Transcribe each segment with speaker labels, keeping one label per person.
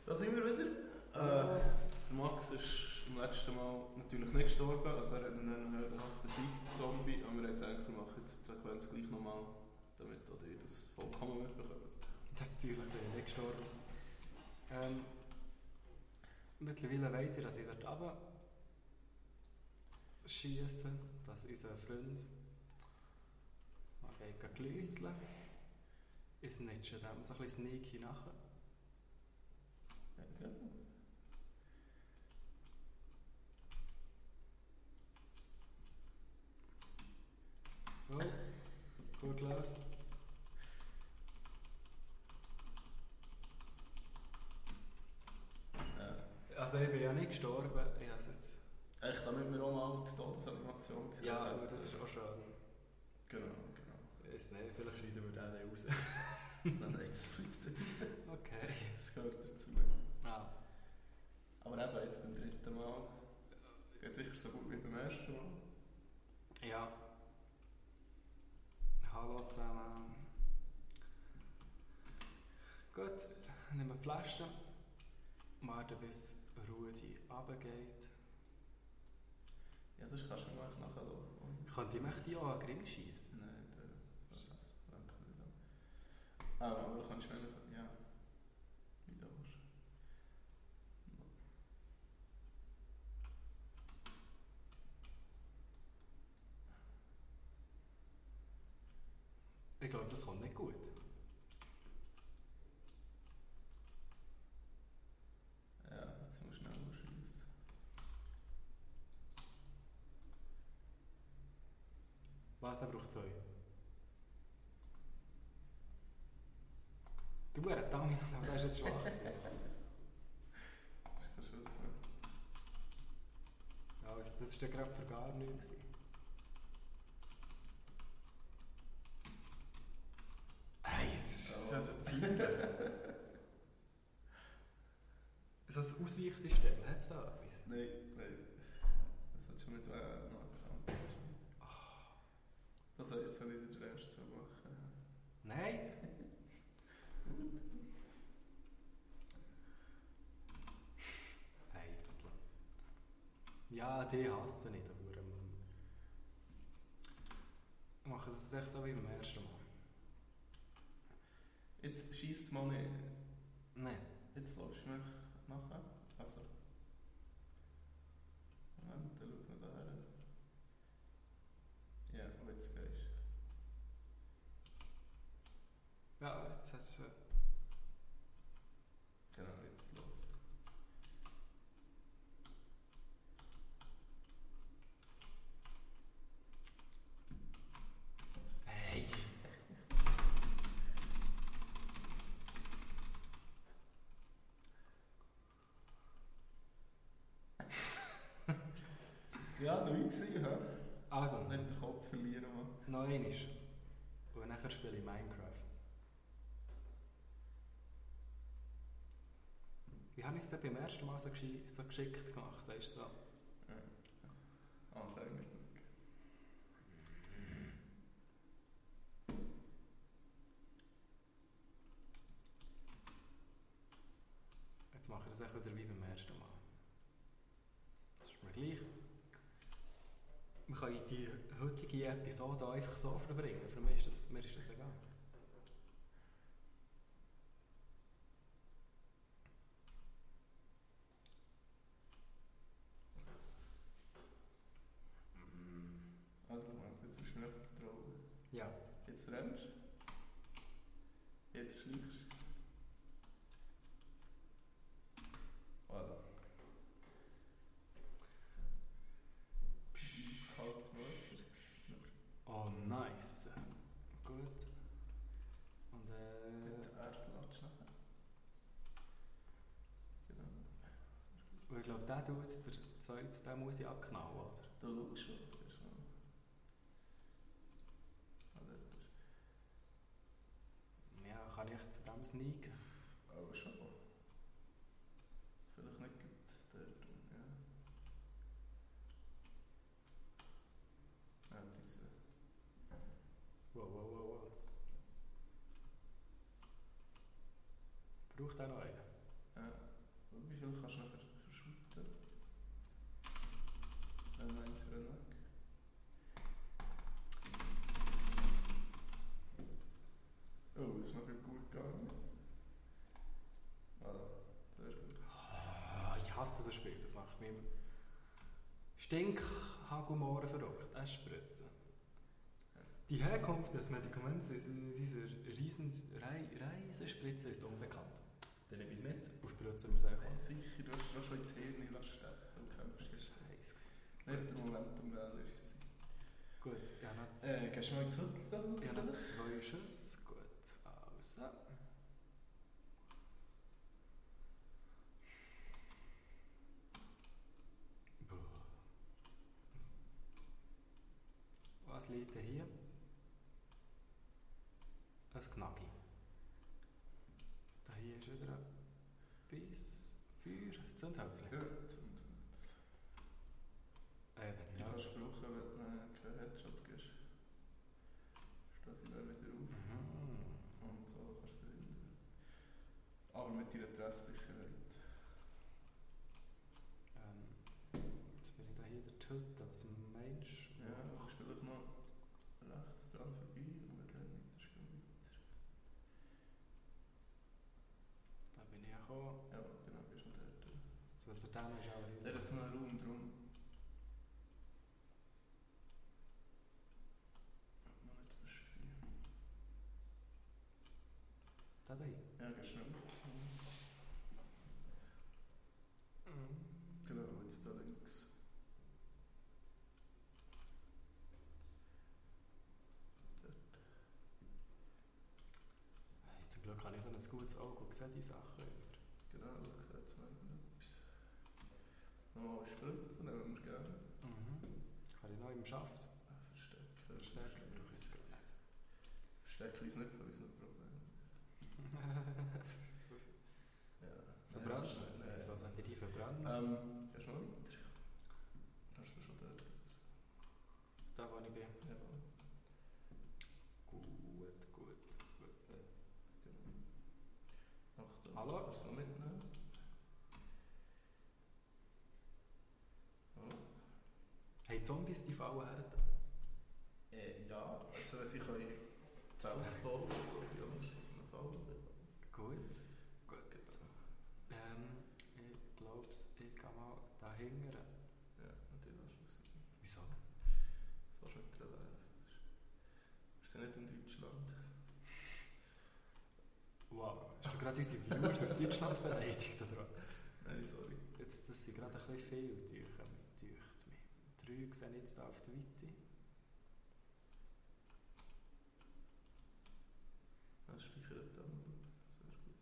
Speaker 1: Da sind wir wieder. Der Max ist im letzten Mal natürlich nicht gestorben, also er hat dann besiegt, den Zombie, aber wir haben gedacht, wir machen jetzt die Sequenz gleich nochmal, damit auch ihr das vollkommen mitbekommt.
Speaker 2: Natürlich bin ich nicht gestorben. Mittlerweile weiss ich, dass ich dort runter schiesse, dass unser Freund geht glüsseln. Ich snitche dem so ein bisschen sneaky nachher.
Speaker 1: Okay.
Speaker 2: Oh, gut los. Also ich bin ja nicht gestorben. Ich habe es jetzt...
Speaker 1: Echt, damit wir auch mal die Todesanimation gesehen
Speaker 2: Ja,
Speaker 1: haben.
Speaker 2: aber das ist auch schon...
Speaker 1: Genau.
Speaker 2: Ich weiß nicht, vielleicht schneiden wir den raus.
Speaker 1: Nein, das bleibt drin.
Speaker 2: Okay.
Speaker 1: Das gehört dazu.
Speaker 2: Ah.
Speaker 1: Aber eben, jetzt beim dritten Mal geht sicher so gut wie beim ersten Mal.
Speaker 2: Ja. Hallo zusammen. Gut, nehmen wir die Flasche. Warten bis Rudi runtergeht.
Speaker 1: Ja, sonst kannst du mir echt nachlaufen.
Speaker 2: Könnte ich mich die auch an den Ring schiessen?
Speaker 1: Nein, das ist nicht. Aber du kannst mir nicht... Ja. Wie du willst.
Speaker 2: Ich glaube, das kommt nicht gut.
Speaker 1: Ja, jetzt musst du schnell schiessen.
Speaker 2: Was, er braucht 2. Du, er hat damit, aber der ist jetzt schwach gewesen.
Speaker 1: Das ist kein Schuss mehr.
Speaker 2: Ja, also das war gerade für gar nichts. Hey, das ist so peinlich. So ein Ausweichsystem, hat es da etwas?
Speaker 1: Nein. Das hat schon nicht machen. Das heißt, soll ich den Rest so machen?
Speaker 2: Nein! Hey, ja, die hasst sie nicht, aber machen sie es echt so wie beim ersten Mal.
Speaker 1: Jetzt schießt mal nicht.
Speaker 2: Nein.
Speaker 1: Jetzt läufst du mich nachher. Also. Moment, dann schau noch da her. Ja, und jetzt gehst du.
Speaker 2: Ja, jetzt hast du...
Speaker 1: Genau, jetzt los.
Speaker 2: Hey!
Speaker 1: Ja, neu gewesen, ja.
Speaker 2: Also,
Speaker 1: Nicht den Kopf verlieren, Max.
Speaker 2: noch einmal. Und nachher spiele ich Minecraft. Wie habe ich es denn beim ersten Mal so geschickt gemacht? Weißt du, so?
Speaker 1: Ja. Anfänger.
Speaker 2: Jetzt mache ich das auch wieder wie beim ersten Mal. Das ist mir gleich. Wir können die heutige Episode einfach so verbringen. Für mich ist das egal.
Speaker 1: Also, Max, jetzt musst du mir vertrauen.
Speaker 2: Ja.
Speaker 1: Jetzt rennst du. Jetzt schleichst du. Voilà. Psst, kalt Wörter.
Speaker 2: Oh, nice. Gut. Und
Speaker 1: Mit der Erdklatsch nachher. Genau.
Speaker 2: und ich glaube, der Dude, der zweite, den muss ich abknallen, oder?
Speaker 1: Du schaust schon.
Speaker 2: Ja, kann ich zu dem sneaken?
Speaker 1: Aber schon. Vielleicht nicht dort. Ja. Ja, diese.
Speaker 2: Wow. Braucht er noch einen?
Speaker 1: Ja.
Speaker 2: hasse so Spiel, das macht mich Stinkhagelmohren verrückt. Spritzen. Die Herkunft des Medikaments dieser Riesenspritze ist unbekannt. Dann nehme ich es mit und spritze mir es einfach an.
Speaker 1: Sicher, du hast schon ins Hirn stechen und kämpfst jetzt. Nicht der Momentum-Wähler ist es.
Speaker 2: Gut, ich habe noch
Speaker 1: gehst du mal ins Hüttel?
Speaker 2: ich habe noch 2 Schüsse. Gut, also. Was liegt denn hier? Ein Knacki. Da hier ist wieder etwas Feuer, Zündhölzchen.
Speaker 1: Ja,
Speaker 2: Wenn ich
Speaker 1: die
Speaker 2: noch...
Speaker 1: kannst du brauchen, wenn du keinen Headshot gibst. Stehen sie dann wieder auf. Und so kannst du verhindern. Aber mit deiner Treffsicherheit.
Speaker 2: Jetzt bin ich da hier der Hütte. Was meinst du?
Speaker 1: Ja, du kannst vielleicht noch rechts dran vorbei und dann weiter schon weiter.
Speaker 2: Da bin ich auch gekommen.
Speaker 1: Ja, genau, gehst du noch dort.
Speaker 2: Jetzt wird der Damage aber nicht.
Speaker 1: Der hat jetzt noch einen Raum drum. Noch nicht beschrieben.
Speaker 2: Da hier?
Speaker 1: Ja, gehst du noch. Genau, jetzt da links. Dort.
Speaker 2: Hey, zum Glück habe ich so ein gutes Auge und sehe die Sachen immer.
Speaker 1: Genau, da jetzt noch irgendetwas. Nochmal spritzen, nehmen wir gerne.
Speaker 2: Kann ich noch im Schaft?
Speaker 1: Verstecken
Speaker 2: brauche ich jetzt gar nicht.
Speaker 1: Verstecken ist nicht für uns ein Problem. Ja.
Speaker 2: Verbrennen?
Speaker 1: Nein,
Speaker 2: Wieso sollte ich die verbrennen?
Speaker 1: Gehst du noch weiter? Hast du schon dort raus?
Speaker 2: Da, wo ich bin.
Speaker 1: Ja.
Speaker 2: Gut.
Speaker 1: Genau. Achtung,
Speaker 2: Hallo?
Speaker 1: kannst du es noch mitnehmen? Oh.
Speaker 2: Hey, Zombies, die fallen her.
Speaker 1: Ja, also wenn sie Zelt bauen können, ja, das ist eine Falle.
Speaker 2: Gut. Ich glaube, ich gehe mal da hinten.
Speaker 1: Ja, und die lassen wir sein.
Speaker 2: Wieso?
Speaker 1: So schon wieder laufen. Wir sind nicht in Deutschland.
Speaker 2: Wow, hast du gerade unsere Viewers aus Deutschland beleidigt, oder was?
Speaker 1: Nein, sorry.
Speaker 2: Jetzt, das sind gerade ein bisschen viel, deucht mich. 3 sehen jetzt hier auf der Weite.
Speaker 1: Das speichert dann. Sehr gut.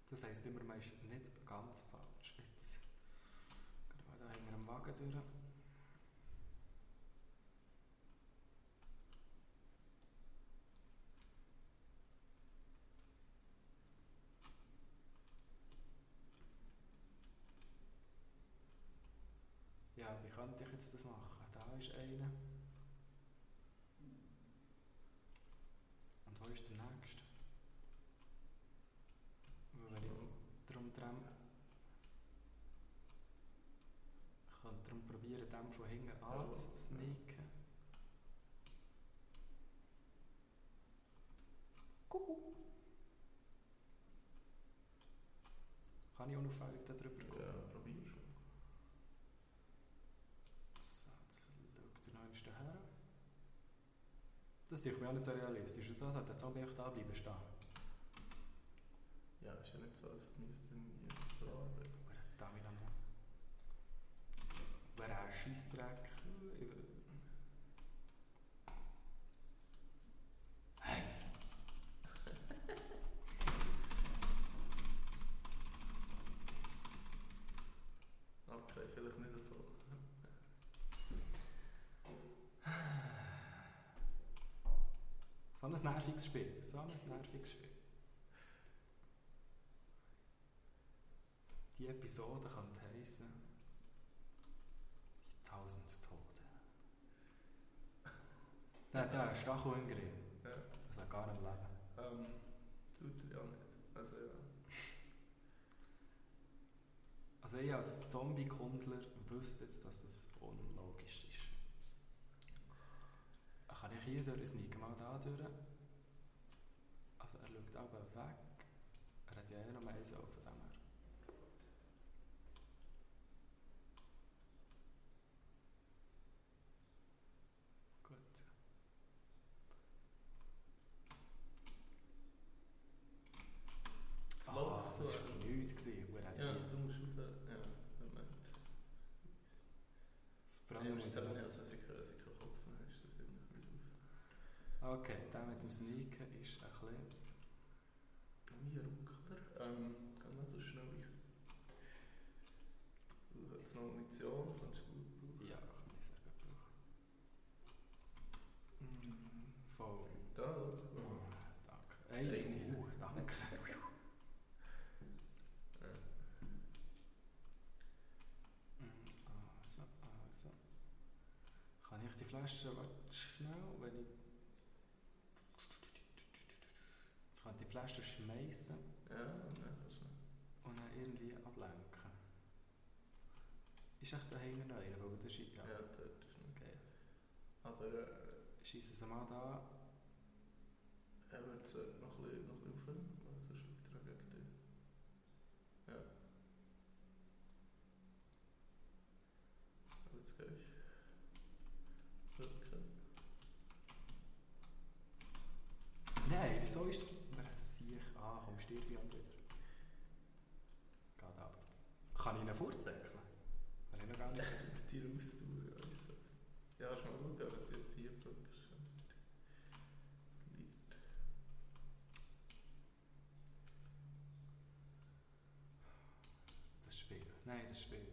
Speaker 2: Das heisst immer, man ist nicht ganz falsch. Jetzt gehen wir da hinter dem Wagen durch. Ja, wie könnte ich jetzt das machen? Da ist einer. Und wo ist der nächste? Weil wenn ich darum ich kann darum probieren, dem von hinten anzusneaken. Kuckuck! Kann ich unauffällig da drüber gehen?
Speaker 1: Ja, probier schon.
Speaker 2: So, jetzt schaut er noch einmal daher. Das ist mir auch nicht so realistisch. So sollte der Zombie echt da bleiben stehen.
Speaker 1: Ja, ist ja nicht so, als müsste irgendwie so arbeiten.
Speaker 2: Verdammt noch. Wäre ein Scheissdreck. Hey!
Speaker 1: Okay, vielleicht nicht so.
Speaker 2: So ein nerviges Spiel. Die Episode könnte heissen die 1000 Tote. Der Stachel im Grill.
Speaker 1: Ja.
Speaker 2: Das hat gar nicht leben.
Speaker 1: Tut er ja nicht. Also ja.
Speaker 2: Also ich als Zombie-Kundler wüsste jetzt, dass das unlogisch ist. Kann ich hier durch? Sneaken mal da durch. Also er schaut aber weg. Er hat ja noch eins auf von dem her. Das war für nichts.
Speaker 1: Ja, du musst auf... Ja, Moment.
Speaker 2: Brandon muss
Speaker 1: aber nicht, also sicher Kopf, dann ist das irgendwie nicht auf.
Speaker 2: Okay, der mit dem Sneaken ist ein bisschen...
Speaker 1: Wie ein Ruckler. Kann man so schnell... Du hast noch Munition, kannst du gut brauchen.
Speaker 2: Ja, könnte ich sehr gut brauchen. Voll.
Speaker 1: Da,
Speaker 2: oh, danke. Ey, danke. Also. Kann ich die Flasche schnell, wenn ich... Jetzt kann ich die Flasche schmeißen.
Speaker 1: Ja, dann kannst du.
Speaker 2: Und dann irgendwie ablenken. Ist echt dahinter noch einer, weil das ist...
Speaker 1: Ja, dort ist noch.
Speaker 2: Okay.
Speaker 1: Aber...
Speaker 2: schießen sie mal da.
Speaker 1: Er wird noch ein bisschen rauf, also schaut er gegen dich. Ja. Aber jetzt gehst du. Okay.
Speaker 2: Nein, wieso ist das... Sieh ich... komm, stirb ich und wieder. Geht aber. Kann ich ihn vorzeichnen? Kann ich noch gar nicht.
Speaker 1: Die Rausdauer, weiss also. Ja, hast du mal schauen, wenn du jetzt hier drückst.
Speaker 2: Das Spiel. Nein, das Spiel.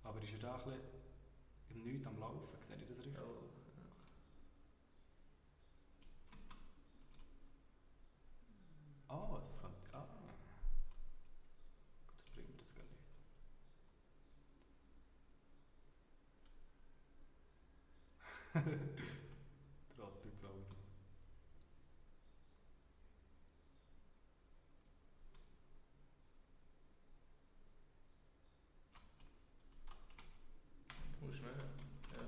Speaker 2: Aber ist er da ein bisschen im Nichts am Laufen? Sehe ich das richtig?
Speaker 1: Ja.
Speaker 2: Oh, das könnte... Das bringt mir das gar nicht. Trottel-Zombie.
Speaker 1: Du musst mehr. Ja.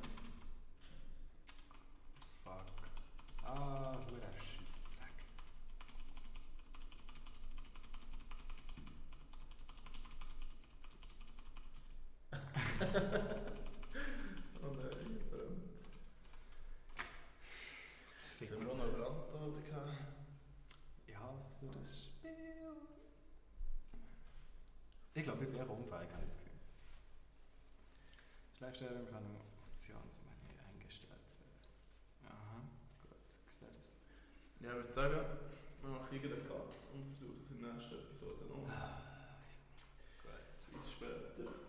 Speaker 2: Fuck. Wo ist der Scheissdreck?
Speaker 1: Oh nein, verdammt. Jetzt haben wir auch noch Brandtaten gehabt.
Speaker 2: Ich hasse das Spiel. Ich glaube, ich bin auch unfähig, habe ich das Gefühl. Schlagstellung kann eine Optionsmenü eingestellt werden. Aha, gut, ich sehe das.
Speaker 1: Ja, ich würde sagen, wir machen irgendeinen Cut und versuchen es in der nächsten Episode noch.
Speaker 2: Gut.
Speaker 1: Bis später.